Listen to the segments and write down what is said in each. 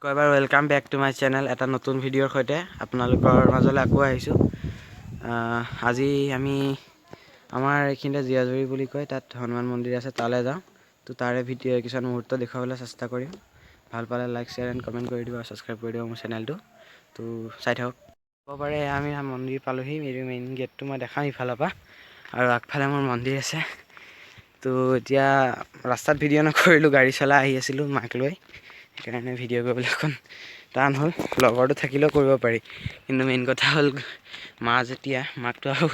আকৌ এবাৰ welcome back to my channel. এটা নতুন ভিডিঅ'ৰ সৈতে আপোনালোকৰ মাজলৈ আকৌ আহিছোঁ। আজি আমি আমাৰ এইখিনিতে জীয়াজুৰি বুলি কয়, তাত হনুমান মন্দিৰ আছে, তালৈ যাওঁ। তো তাৰে ভিডিঅ' কিছুমান মুহূৰ্ত দেখুৱাবলৈ চেষ্টা কৰিম। ভাল পালে লাইক, শ্বেয়াৰ এণ্ড কমেণ্ট কৰি দিব আৰু ছাবস্ক্ৰাইব কৰি দিব মোৰ চেনেলটো। তো চাই থাকক। ক'ব পাৰে, আমি মন্দিৰ পালোহি। এইটো মেইন গেটটো, মই দেখাম ইফালৰ পৰা আৰু আগফালে মোৰ মন্দিৰ আছে। তো এতিয়া ৰাস্তাত ভিডিঅ' নকৰিলোঁ, গাড়ী চলাই আহি আছিলোঁ মাক লৈ, সেইকাৰণে ভিডিঅ' কৰিবলৈ অকণ টান হ'ল। লগৰটো থাকিলেও কৰিব পাৰি, কিন্তু মেইন কথা হ'ল মা যেতিয়া, মাকটো আৰু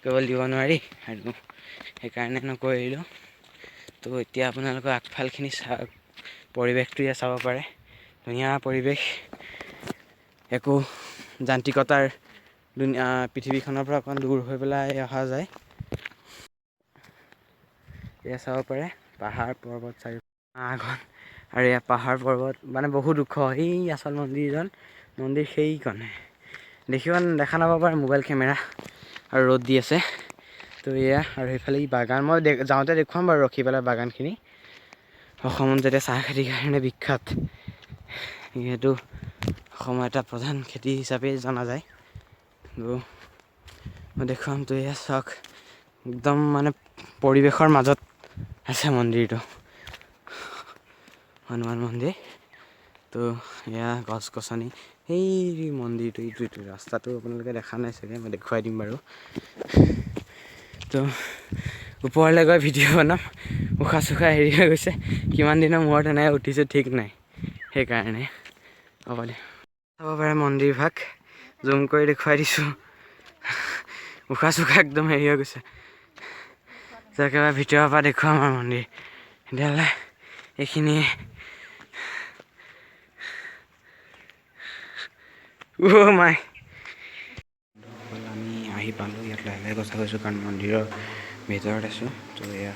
কৰিবলৈ দিব নোৱাৰি আৰু সেইকাৰণে নকৰিলোঁ। তো এতিয়া আপোনালোকৰ আগফালখিনি পৰিৱেশটো ইয়াত চাব পাৰে। ধুনীয়া পৰিৱেশ, একো যান্ত্ৰিকতাৰ দুনীয়া পৃথিৱীখনৰ পৰা অকণ দূৰ হৈ পেলাই অহা যায়। এয়া চাব পাৰে পাহাৰ পৰ্বত চাৰিও আগত আৰু এয়া পাহাৰ পৰ্বত, মানে বহুত ওখ। সেই আচল মন্দিৰ সেইকণে দেখিব, দেখা নাপাব পাৰে মোবাইল কেমেৰা আৰু ৰ'দ দি আছে। তো এয়া আৰু সেইফালে ই বাগান, মই যাওঁতে দেখুৱাম বাৰু ৰখি পেলাই বাগানখিনি। অসমত যেতিয়া চাহ খেতিৰ কাৰণে বিখ্যাত, যিহেতু অসমৰ এটা প্ৰধান খেতি হিচাপে জনা যায়, তো মই দেখুৱাম। তো এয়া চাওক, একদম মানে পৰিৱেশৰ মাজত আছে মন্দিৰটো, হনুমান মন্দিৰ। তো এয়া গছ গছনি, সেই মন্দিৰটো, এইটো ৰাস্তাটো আপোনালোকে দেখা নাই চাগে, মই দেখুৱাই দিম বাৰু। তো ওপৰলৈ গৈ ভিডিঅ' বনাম। উশাহ চুশাহ হেৰি হৈ গৈছে, কিমান দিনৰ মূৰত এনেকৈ উঠিছোঁ ঠিক নাই, সেইকাৰণে হ'ব দিয়ক। চাব পাৰে মন্দিৰ ভাগ, জুম কৰি দেখুৱাই দিছোঁ। উশাহ চুশাহ একদম হেৰি হৈ গৈছে। তো একেবাৰে ভিতৰৰ পৰা দেখুৱাম আমাৰ মন্দিৰ। তেতিয়াহ'লে এইখিনিয়ে। অ' মাই, আমি আহি পালোঁ ইয়াত। লাহে লাহে কথা কৈছোঁ কাৰণ মন্দিৰৰ ভিতৰত আছোঁ। তো এয়া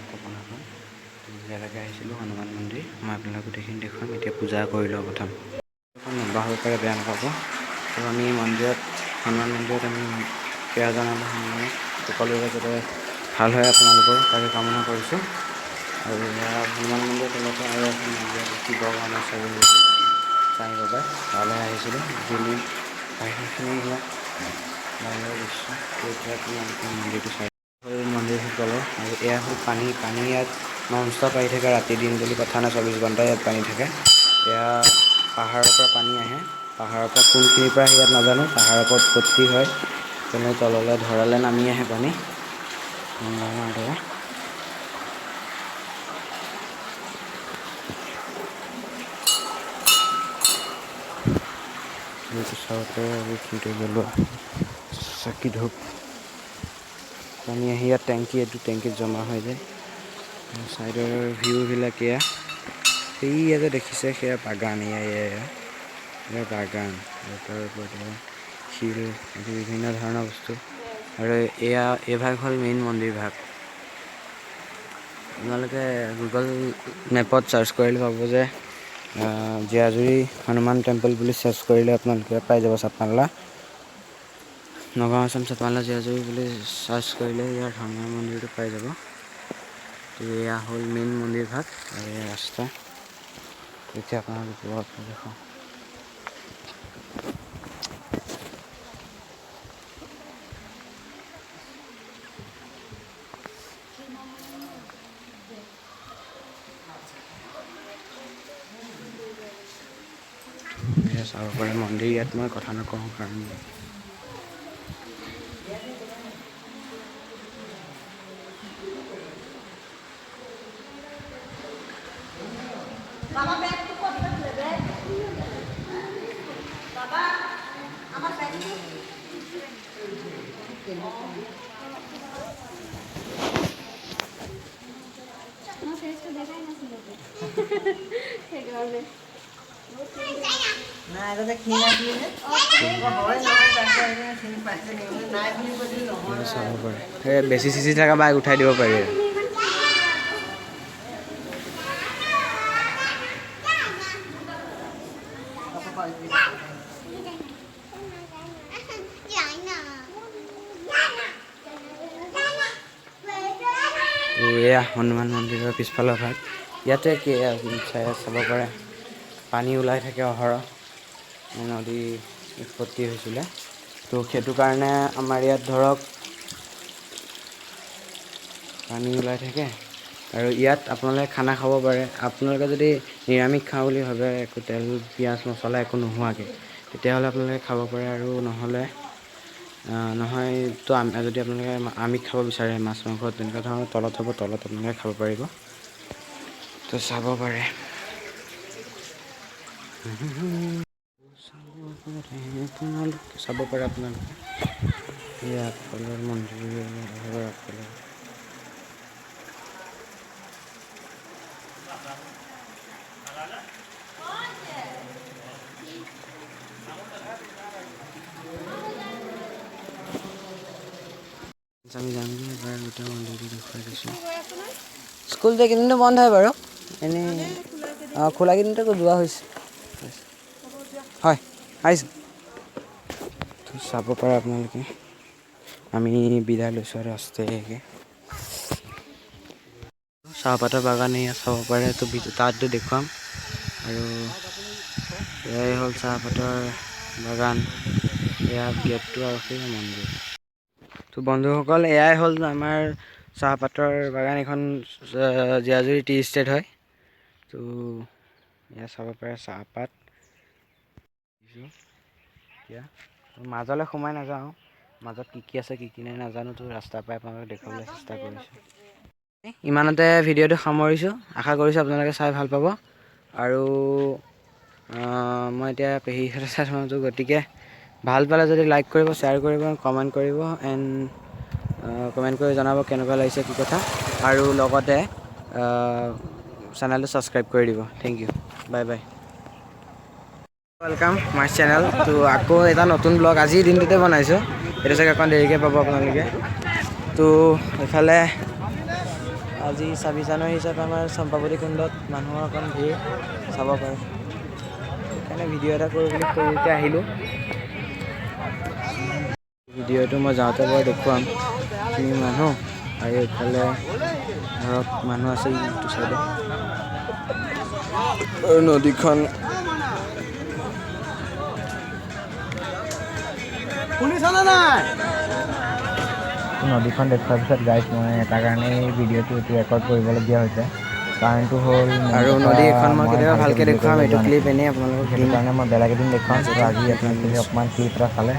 থাপনাখন, ইয়ালৈকে আহিছিলোঁ হনুমান মন্দিৰ। মই আপোনালোক গোটেইখিনি দেখুৱাম। এতিয়া পূজা কৰি লওঁ প্ৰথম। অকণ লম্বা হ'ব পাৰে, বেয়া নাপাব। তো আমি মন্দিৰত, হনুমান মন্দিৰত আমি সেৱা জনালোঁ হনুমানক, সকলোৰে যাতে ভাল হয় আপোনালোকৰ তাকে কামনা কৰিছোঁ। আৰু এয়া হনুমান মন্দিৰৰ তলতে আৰু এখন মন্দিৰ আছে, শিৱ ভগৱান আছে, চাই বাবাই, তালৈ আহিছিলোঁ। দিল্লী বাহিৰখিনি ইয়াত বাহিৰৰ দৃশ্য। এতিয়া আপোনালোকে মন্দিৰটো চাই হ'ল, মন্দিৰ গ'লোঁ আৰু এয়া হ'ল পানী। পানী ইয়াত নন ষ্টপ আহি থাকে, ৰাতি দিন বুলি কথা নাই, 24 ঘণ্টাই ইয়াত পানী থাকে। এয়া পাহাৰৰ পৰা পানী আহে। পাহাৰৰ পৰা কোনখিনিৰ পৰা আহে ইয়াত নাজানো, পাহাৰৰ পৰা উৎপত্তি হয়, তেনে তললৈ ধৰালৈ নামি আহে পানী গংগা দৰে। এইটো চাব পাৰে আৰু এইখিনিতে জ্বলোৱা চাকি ধূপ। পানী আহি ইয়াত টেংকি, এইটো টেংকিত জমা হৈ যায়। ছাইডৰ ভিউবিলাক এয়া, সেইয়া যে দেখিছে সেয়া বাগান, এয়া এয়া এয়া এয়া বাগান। আৰু তাৰ ওপৰত এয়া শিল, আদি বিভিন্ন ধৰণৰ বস্তু। আৰু এয়া এইভাগ হ'ল মেইন মন্দিৰ ভাগ। আপোনালোকে গুগল মেপত চাৰ্চ কৰিলে পাব যে জীয়াজুৰি হনুমান টেম্পল বুলি চাৰ্চ কৰিলে আপোনালোকে পাই যাব। চাপানলা, নগাঁও আছাম, চাপানলা জীয়াজুৰি বুলি চাৰ্চ কৰিলে ইয়াৰ হনুমান মন্দিৰটো পাই যাব। তো এয়া হ'ল মেইন মন্দিৰ ভাগ আৰু এয়া ৰাস্তা। এতিয়া আপোনালোকে ওপৰত দেখুৱাওঁ। এয়া চাব পাৰে মন্দিৰ। ইয়াত মই কথা নকওঁ কাৰণ বাবা ব্যাগটো ক'ত ৰাখিলে ব্যাগ? বাবা আমাৰ ব্যাগটো। আমাৰ ফেসটা দেখাই নাছিল তো, সেইকাৰণে। নাই, আগতে ক্ষীণ আছিলে যে। হয় নহয়, তাৰপিছত সেইকাৰণে চিনি পাইছে নেকি? নাই বুলি কৈছিল নহয়। চাব পাৰে, সেই বেছি চিচি থকা বাইক উঠাই দিব পাৰি। তো এয়া হনুমান মন্দিৰৰ পিছফালৰ ভাগ। ইয়াতে কি চাই চাব পাৰে। পানী ওলাই থাকে অহৰহ, নদী উৎপত্তি হৈছিলে। তো সেইটো কাৰণে আমাৰ ইয়াত ধৰক পানী ওলাই থাকে। আৰু ইয়াত আপোনালোকে খানা খাব পাৰে। আপোনালোকে যদি নিৰামিষ খাওঁ বুলি ভাবে, একো তেল পিঁয়াজ মছলা একো নোহোৱাকৈ, তেতিয়াহ'লে আপোনালোকে খাব পাৰে। আৰু নহ'লে নহয় তো যদি আপোনালোকে আমিষ খাব বিচাৰে, মাছ মাংস তেনেকুৱা ধৰণৰ তলত হ'ব, তলত আপোনালোকে খাব পাৰিব। তো চাব পাৰে, আপোনালোকে চাব পাৰে আপোনালোকে। এই আগফালৰ মন্দিৰৰ আগফালৰ আমি যামগৈ এবাৰ, গোটেই মন্দিৰটো দেখুৱাই দিছোঁ। স্কুল যে কেইদিনটো বন্ধ হয় বাৰু, এনেই অঁ খোলা কেইদিনটো যোৱা হৈছে। হয়, আহিছোঁ। তো চাব পাৰে আপোনালোকে। আমি বিদায় লৈছোঁ আৰু আস্তেকৈ। চাহপাতৰ বাগান এয়া চাব পাৰে। তো তাতো দেখুৱাম। আৰু এয়াই হ'ল চাহপাতৰ বাগান, এয়া গেটটো আৰু সেই মন্দিৰ। তো বন্ধুসকল, এয়াই হ'ল আমাৰ চাহপাতৰ বাগান। এইখন জীয়াজুৰি টি ষ্টেট হয়। তো এয়া চাব পাৰে চাহপাত। এতিয়া মাজলৈ সোমাই নাযাওঁ, মাজত কি কি আছে কি কি নাই নাজানো। তো ৰাস্তাৰ পৰাই আপোনালোকক দেখুৱাবলৈ চেষ্টা কৰিছোঁ। ইমানতে ভিডিঅ'টো সামৰিছোঁ। আশা কৰিছোঁ আপোনালোকে চাই ভাল পাব। আৰু মই এতিয়া পেহীহঁতে চাই থাকোঁ, গতিকে ভাল পালে যদি লাইক কৰিব, শ্বেয়াৰ কৰিব, কমেণ্ট কৰিব এণ্ড কমেণ্ট কৰি জনাব কেনেকুৱা লাগিছে কি কথা। আৰু লগতে চেনেলটো ছাবস্ক্ৰাইব কৰি দিব। Thank you, bye bye, welcome my channel. তো আকৌ এটা নতুন ব্লগ আজিৰ দিনটোতে বনাইছোঁ, এইটো চাগে অকণ দেৰিকৈ পাব আপোনালোকে। তো এইফালে আজি 26 জানুৱাৰী হিচাপে আমাৰ চম্পাৱতী কুণ্ডত মানুহৰ অকণ ভিৰ চাব পাৰে, সেইকাৰণে ভিডিঅ' এটা কৰোঁ বুলি সৰুকৈ আহিলোঁ। ভিডিঅ'টো মই যাওঁতে বাৰু দেখুৱাম কি মানুহ। আৰু এইফালে ধৰক মানুহ আছে ইটো চাইডে, আৰু নদীখন নদীখন দেখুৱাৰ পিছত গাইজ মই এটা কাৰণেই ভিডিঅ'টো এইটো ৰেকৰ্ড কৰিবলগীয়া হৈছে। কাৰণটো হ'ল আৰু নদী এখন মই কেতিয়াবা ভালকৈ দেখুৱাম, এইটো ক্লিপ এনেই আপোনালোকক সেইটো কাৰণে মই বেলেগ এদিন দেখুৱাম। আজি আপোনালোকে অকণমান ক্লিপ এটা চালে।